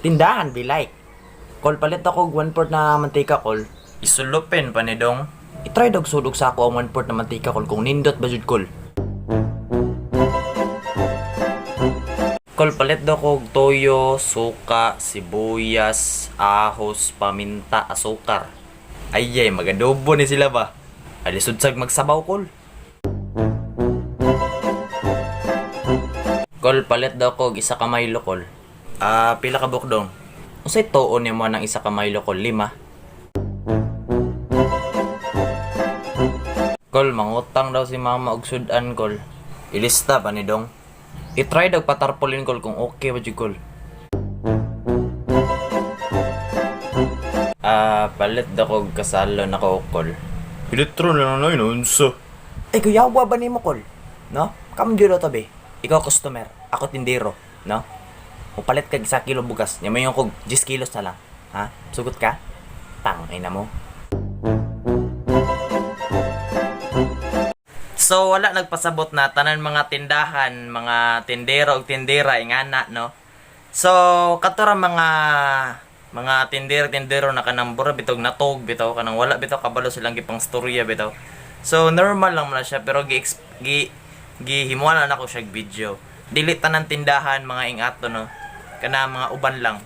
Tindahan be like. Kol, palit ako og 1/4 na mantika, kol. Isulupin pa ni dong. I-try dog sudog sa ako ang 1/4 na mantika, kol, kung nindot ba jud, kol. Kol, palit daw kog toyo, suka, sibuyas, ahos, paminta, asukar. Ay ay, magadobo ni sila ba? Ay, lisod sag magsabaw, kol. Kol, palit daw kog 1 ka Milo, kol. Ah, pila ka bukdong? Unsay tuon nimo ng 1 ka Milo, kol? 5. Kol, mangutang daw si mama og sudan, kol. Ilista pa ni dong. I-try daw patarpolin, kol, kung okay ba jud, kol. Ah, palit daw kog kasalo na ko, kol. Ilitro na lang na unsa. Ay, kuyawa ba nimo, kol? No? Kamdyo daw tabi. Ikaw customer, ako tindero, no? Mupalit kag 1 kilo bugas, nya mayon kog 10 kilos na lang. Ha? Sugot ka? Tang ina mo. So wala nagpasabot na tanan mga tindahan, mga tindero ug tindera ingana, no. So kato ra mga tindero tindero na kanang bura bitog natog bitaw, kanang wala bitaw kabalo silang gipang storya bitaw. So normal lang man na siya, pero gi gi gihimuan na nako siya og video. Dili tanan tindahan mga ingato, no. Kana mga uban lang.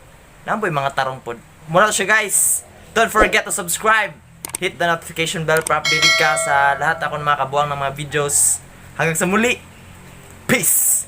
Namboy mga tarong pod. Muna siya, guys. Don't forget to subscribe. Hit the notification bell para updated ka sa lahat akong mga kabuang ng mga videos. Hanggang sa muli. Peace!